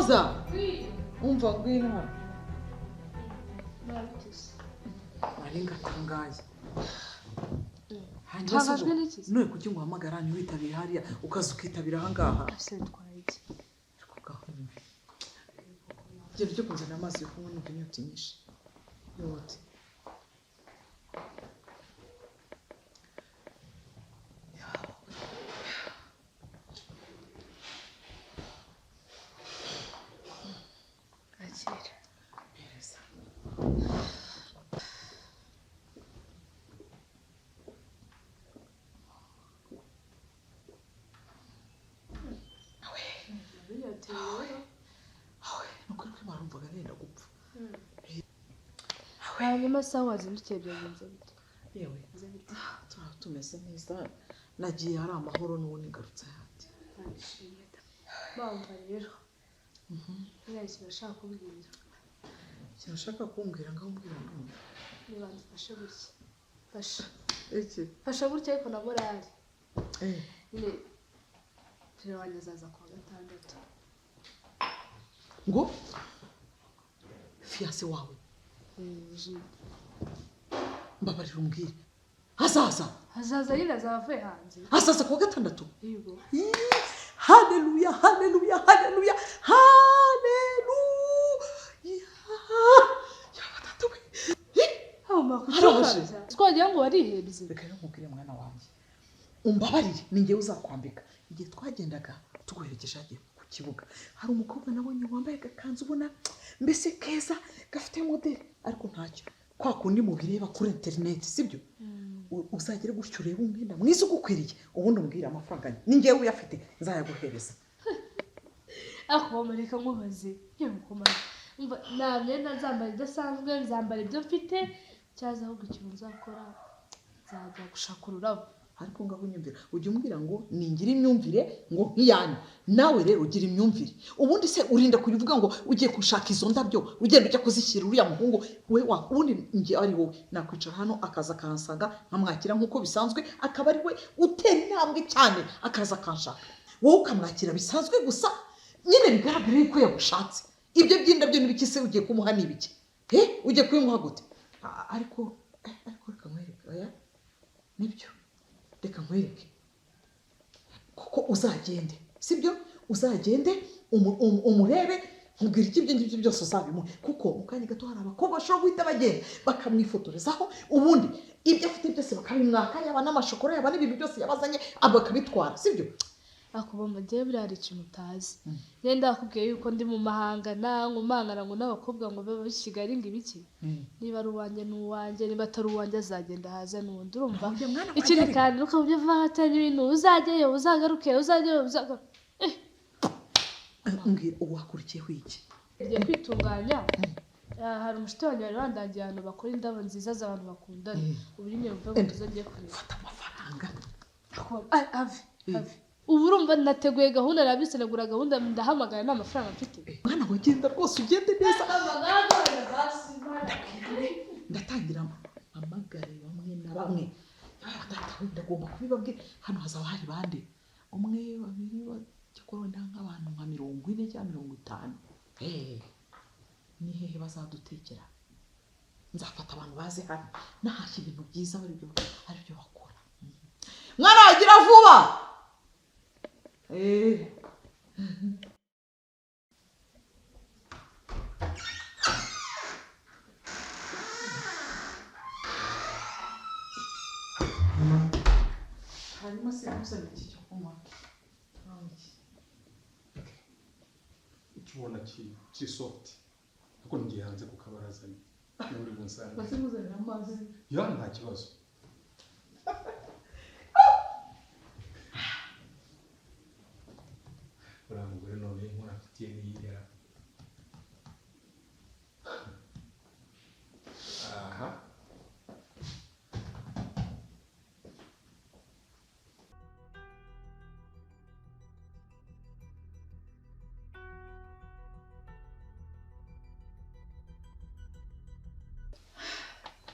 Muhoza, umva, ngwino hano. Nari ngatangaye. Hanyuma se Ntangajwe ubwo n'iki se? None kuki nguhamagara ntiwitabire hariya, ukaza ukitabira ahangaha? Ese bitwaye iki? Ariko gahunda, genda ujye kunzanira amazi yo kunywa, numva inyota inyishe yote. Akira. Mpereza. Awe, ni ukuri ko barumvaga nenda gupfa. Hanyuma se aho wazindukiye byagenze bite? Yewe, turaba tumeze neza. Nagiye hari amahoro, n'ubundi ngarutse ahandi. Bumva rero, buriya ikintu ashaka kubwira. Ikintu ushaka kumbwira, ngaho umbwira ndumva. Niba mfashe gutya, fasha. Iki? Fasha gutya, ariko na morale. Nyine perezida wanjye azaza kuwa gatandatu. Ngo fiancé wawe? Jide. Mbabarira umbwire, hazaza? Hazaza nyine, azaba avuye hanze. Hazaza kuwa gatandatu? Yego. Ih, haleluya, haleluya, haleluya, haleluya! Yaba data we! Ih, Araje. Twagira ngo warihebye. Reka rero nkubwire, mwana wanjye, umbabarire, ni njyewe uzakwambika. Igihe twagendaga tuguherekeje hagiye ku kibuga, hari umukobwa nabonye wambaye agakanzu, ubona mbese keza, gafite modeli, ariko ntacyo, kwa kundi mubireba kuri interineti, sibyo? Uzagere gutyo urebe umwenda mwiza ugukwiriye, ubundi umbwire amafaranga, ni njyewe uyafite, nzayaguhereza. Ariko bamareka nkubaze, yewe mukomane, umva, nta myenda nzambara idasanzwe, nzambara ibyo mfite. Cyaza ahubwo ikintu nzakora, nzajya gushaka ururabo. Ariko ngaho unyumvira, ujya umbwira ngo ningira imyumvire ngo nk'iyanyu. Nawe rero ugira imyumvire. Ubundi se urinda kujya uvuga ngo ugiye gushaka izo ndabyo, ugenda ujya kuzishyira uriya muhungu we? Wa ubundi njye ari wowe, nakwicara hano akaza akahansanga, nkamwakira nk'uko bisanzwe, akaba ari we utera intambwe cyane akaza akanshaka. Wowe ukamwakira bisanzwe gusa nyine, bigaragara yuko yagushatse. Ibyo by'indabyo n'ibiki se ugiye kumuha? Ni ibiki? Ugiye kubimuha gute? Ariko reka nkwereke. Oya, nibyo, reka nkwereke. Kuko uzagende, sibyo? Uzagende umurebe, nkubwira icyo ibyo ngibyo byose uzabimuhe, kuko mu kanya gato hari abakobwa bashobora guhita bagenda bakamwifotorezaho, ubundi ibyo afite byose bakabimwaka, yaba n'amashokora, yaba n'ibintu byose yabazanye, bakabitwara, sibyo? Ariko bumva, njyewe buriya hari ikintu utazi. Ngenda nakubwiye yuko ndi mu mahanga, nkumangana ngo n'abakobwa ngo babe i Kigali ngo ibiki. Niba ari uwanjye ni uwanjye, niba atari uwanjye azagenda haze n'undi, urumva? Oya, mwana wanjye. Ikindi Ariko kandi ukaba uvangatanya ibintu, uzajyayo uzagaruke, uzajyayo uzagaruke. Mbwira, ubu wakurikiyeho iki? Ngiye kwitunganya. Hari umushuti wanjye wari wandangiye ahantu bakora indabo nziza z'abantu bakundana. Ubu nyine mvuga ngo tuze, ngiye kureba. Fata amafaranga. Ave ave, ubu urumva nateguye gahunda, nabyutse nagura gahunda, ndahamagara, nta mafaranga mfite. Mwana we, genda rwose, ugende neza. Ndatangira mpamagare bamwe na bamwe. Data we, ndagomba kubibabwira. Hano hazaba hari bande? Umwe, babiri, cyakora wenda nk'abantu nka 40 cyangwa 50. Ni hehe bazadutekera? Nzafata abantu baze hano, nahashya ibintu byiza, aribyo bakora. Mwana, wagira vuba. Hanyuma se nkuzanire iki cyo kunywa? Iki? Icyo ubona kiri soft, ariko ngiye hanze ku kabaraza niba uri bunsange. Basi nkuzanire amazi? Ya, nta kibazo. Uriya mugore none inkora afitiye n'iyera aha.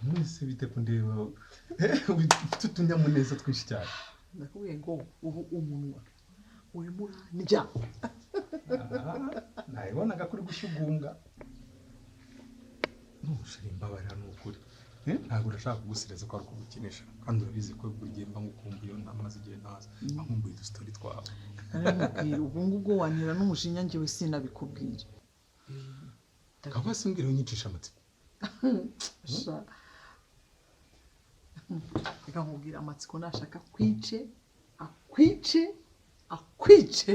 Mwese bite kundeba ufite utunyamuneza twinshi cyane? Ndakubwiye ngo ubu umunwa urimo urandya. Nabibonaga kuri gushyugunga. Ntushire, imbabarira, ni ukuri. Ntabwo urashaka kugusiriza ko ari ukugukinisha, kandi urabizi ko buri gihe mba ngukumbuye. Iyo ntamaze igihe ntaza, mba nkumbuye udustory twawe. Naramubwira ubwo ngubwo wantera n'umujinya, njyewe sinabikubwira. Kaba simbwira, unyicisha amatsiko. Sha. Reka nkubwire, amatsiko nashaka akwice, akwice, akwice.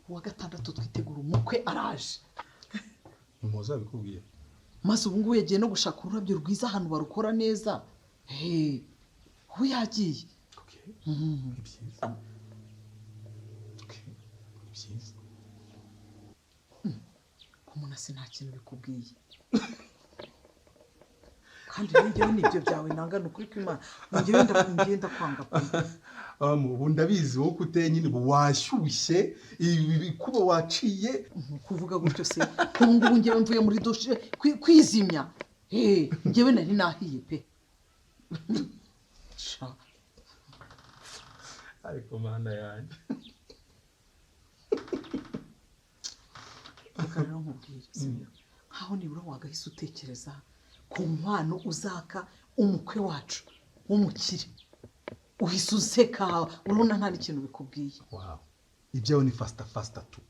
Uwa gatandatu twitegura umukwe, araje. Ni abikubwiye? Maze ubu ngubu yagiye no gushaka ururabyo rwiza ahantu barukora neza. He, ubu yagiye. Okay. Ni byiza. Okay. Ni byiza. Umuntu asi nta kintu bikubwiye, kandi rero njyewe nibyo byawe nanga, ni ukuri kw'Imana, njyewe ngenda kwanga pe. Ubu ndabizi wowe ko uteye nyine, ubu washyushye, ibi bikuba waciye. Kuvuga gutyo se, ko ubu ngubu njyewe mvuye muri douche kwizimya. He, njyewe nari nahiye pe. Sha. Ariko Mana yanjye! Reka rero nkubwire, sibyo? Nkaho nibura wagahise utekereza ku nkwano uzaka umukwe wacu w'umukire, uhise useka, urabona nta n'ikintu bikubwiye. Wow, ibyawe ni faster faster tu,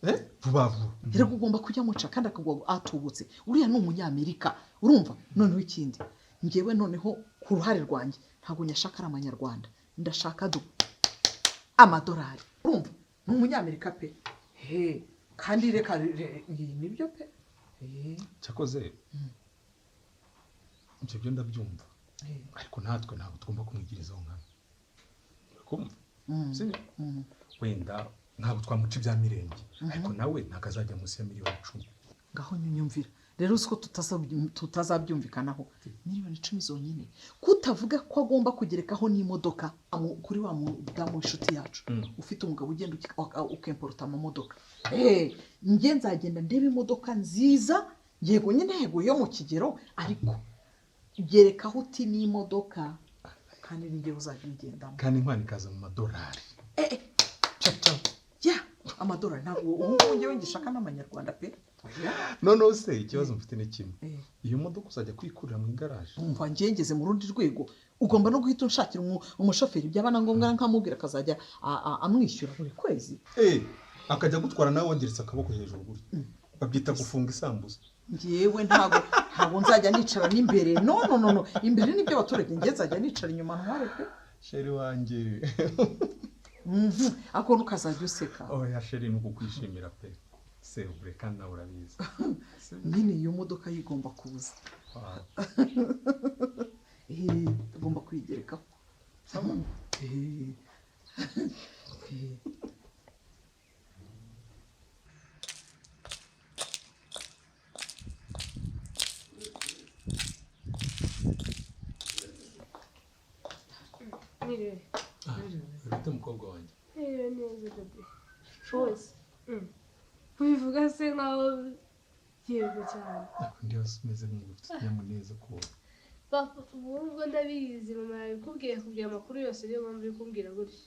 eh, vuba vuba. Rero ugomba kujya muca kandi akagwa atubutse. Uriya ni umunyamerika, urumva? Noneho ikindi, ngewe noneho ku ruhare rwanjye ntabwo nyashaka ari amanyarwanda, ndashaka do amadolari. Urumva ni umunyamerika pe. He, kandi reka iyi nibyo pe. Cyakoze ibyo byo ndabyumva, ariko natwe ntabwo tugomba kumwigirizaho nkana. Urikumva? Sibyo? Wenda ntabwo twamuca ibya mirenge, ariko nawe ntabwo azajya munsi ya miliyoni 10. Ngaho nyunyumvira rero, uzi ko tutazabyumvikanaho? Miliyoni 10 zonyine, kutavuga ko agomba kugerekaho n'imodoka kuri wa mudamu w'inshuti yacu ufite umugabo ugenda ukemporuta amamodoka. Njye nzagenda ndebe imodoka nziza, yego nyine, yego yo mu kigero, ariko gerekaho uti n'imodoka, kandi ni njyewe uzajya uyigendamo. Kandi inkwano ikaza mu madolari. Eh, Ca ca. Ya, amadolari, ntabwo ubu ngubu njyewe ngishaka n'amanyarwanda pe. Ya. Noneho se ikibazo mfite ni kimwe. Iyo modoka uzajya kwikurira mu igaraje? Umva, njye ngeze mu rundi rwego, ugomba no guhita unshakira umushoferi, byaba na ngombwa nkamubwira akazajya amwishyura buri kwezi. Eh, akajya agutwara nawe wageretse akaboko hejuru gutya, babyita gufunga isambusa. Njyewe ntabwo nzajya nicara n'imbere. No, no, no, no, imbere nibyo abaturage, njye nzajya nicara inyuma ntware pe. Chérie wanjye! Ariko ntukazajya useka. Oya chérie, ni ukukwishimira pe, c'est vrai, kandi nawe urabizi. Nyine iyo modoka yigomba kuza. Wow. Eh, tugomba kuyigerekaho. Eh. Eh. Mwiriwe. Urite umukobwa wanjye? Mwiriwe neza daddy. Hose kubivuga se nkaho yego cyane. Undi wese umeze nk'umuntu ufite ikinyamuneza kubona. Papa, ubu ubwo ndabizi, mama yabikubwiye, kubwira amakuru yose, niyo mpamvu uri kumbwira gutyo.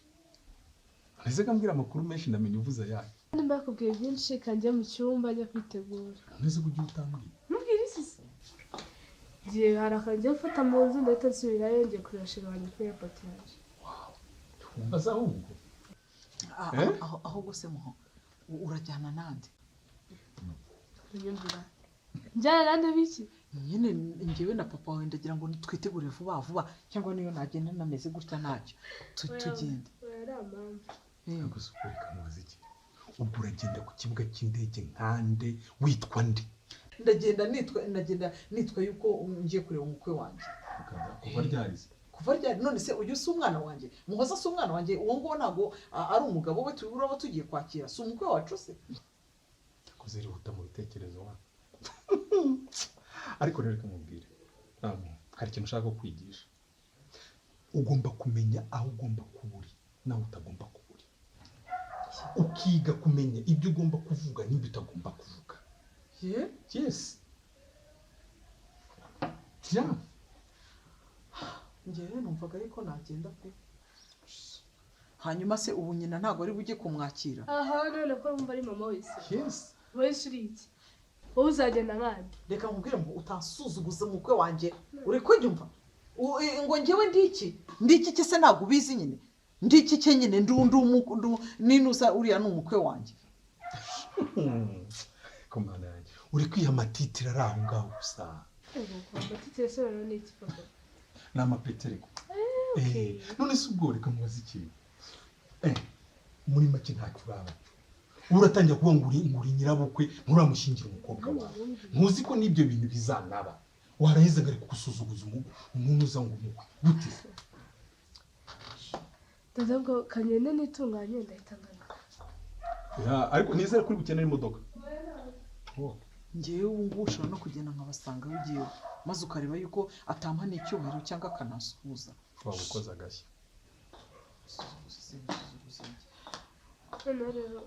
Ese kambwira amakuru menshi, ndamenya uvuze ayahe? Kandi mbakubwiye byinshi, kanjye mu cyumba njya kwitegura. Nese kugira utambwiye? Mubwire iki se? Ngiye, hari akanjye mfata mu nzu, ndahita nsubirayo, ngiye kureba chéri wanjye kuri airport yaje. Wumva se ahubwo? Eh? Ahubwo se muho, urajyana nande? Unyumvira, njyana nande biki? Nyine njyewe na papa wawe, ndagira ngo twitegure vuba vuba, cyangwa niyo nagenda nameze gutya ntacyo. Tugende. Oya, ari mpamvu. Ntabwo se ukwereka mubaza iki? Ubwo uragenda ku kibuga cy'indege nkande, witwa nde? Ndagenda nitwa yuko ngiye kureba umukwe wanjye. Kuva ryari se? Kuva ryari? None se uyu si umwana wanjye? Muhoza si umwana wanjye? Uwo nguwo ntabwo ari umugabo we turaba tugiye kwakira? Si umukwe wacu se? Cyakoze irihuta mu bitekerezo wa. Ariko rero reka mubwire, hari ikintu ushaka kwigisha. Ugomba kumenya aho ugomba kuba uri n'aho utagomba kuba uri, ukiga kumenya ibyo ugomba kuvuga n'ibyo utagomba kuvuga. Ye? Yes, yeah. Njyewe numvaga ariko nagenda pe. Hanyuma se ubu nyina ntabwo ari bujye kumwakira? Aha, none ko wumva ari mama wese? Yes. Wese uri iki? Wowe uzagenda nkande? Reka nkubwire ngo utansuzuguza umukwe wanjye, uri kunyumva? Ngo njyewe ndi iki? Ndi iki se? Ntabwo ubizi nyine? Ndi iki cye nyine? Ndu ninuza, uriya ni umukwe wanjye. Komana yanjye, uri kwiha amatitire ari aho ngaho gusa. Amatitire se rero ni iki, papa? Ni amapeti ariko. None se ubwo reka mubaze ikintu. Muri make ntacyo uraba cyo, uratangira kuvuga ngo uri nyirabukwe, nturamushyingira umukobwa wawe, ntuzi ko n'ibyo bintu bizanaba. Waraheze ngo ari kugusuzuguza umuntu uza ngo umukwe gute se? Dada, ubwo kagende nitunganye, ndahita ngaruka. Ya, ariko nizere ko uri bukenere imodoka. Oh. Ngewe ubu ngubu ushobora no kugenda nkabasanga aho ugiye, maze ukareba yuko atampa n'icyubahiro cyangwa akanasuhuza. Waba ukoze agashya. Noneho rero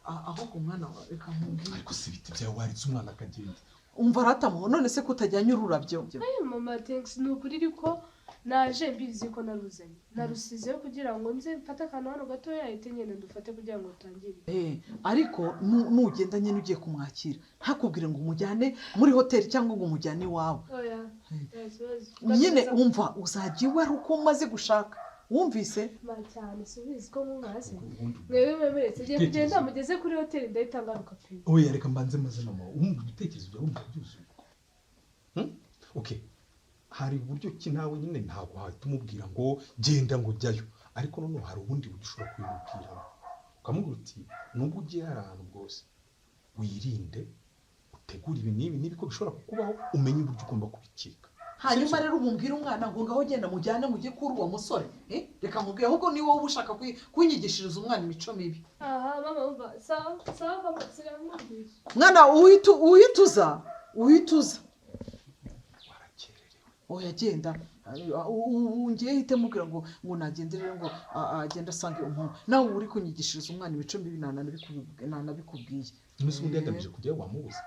Ahubwo umwana wawe, reka nkubwire. Ariko si ibiti byawe, waretse umwana akagenda? Umva aratamuho, none se ko utajyanye ururabyo? Ayo mama, thanks, ni ukuri, ariko naje mbizi ko naruzanye, narusizeyo kugira ngo nze mfate akantu hano gatoya, ahite ngenda ndufate kugira ngo rutangire. Ariko nugenda nyine ugiye kumwakira, ntakubwire ngo umujyane muri hoteli cyangwa ngo umujyane iwawe. Oya, nta kibazo. Nyine umva, uzajya iwe ari uko umaze gushaka, wumvise? Ma cyane, si ubizi ko nkungaze? Ubundi Mwebwe mwemeretse ngiye kugenda, mugeze kuri hoteli ndahita ngaruka pe. Oya, reka mbanze maze mama, wumva ibitekerezo byawe, wumva byuzuye? Okay, hari uburyo ki nawe nyine ntabwo wahita umubwira ngo genda, ngo jyayo, ariko noneho hari ubundi buryo ushobora kubimubwiramo, ukamubwira uti nubwo ugiye hari ahantu bwose, wirinde, utegure ibi n'ibi n'ibi ko bishobora kukubaho, umenye uburyo ugomba kubikika. Hanyuma rero ubu mbwira umwana ngo ngaho genda mujyane mujye kuri uwo musore? Reka nkubwire, ahubwo ni wowe uba ushaka kunyigishiriza umwana imico mibi. Aha mama, umva, sawa sawa mama, siramwumvisha. Mwana, uhita uhita uza, uhita uza. Warakererewe. Oya, genda. Ubu ngiye hite mubwira ngo nagende rero, ngo agende asange umuhungu. Nawe uba uri kunyigishiriza umwana imico mibi, nanabikubwiye. None se ubundi yagamije kujyayo, wamubuza?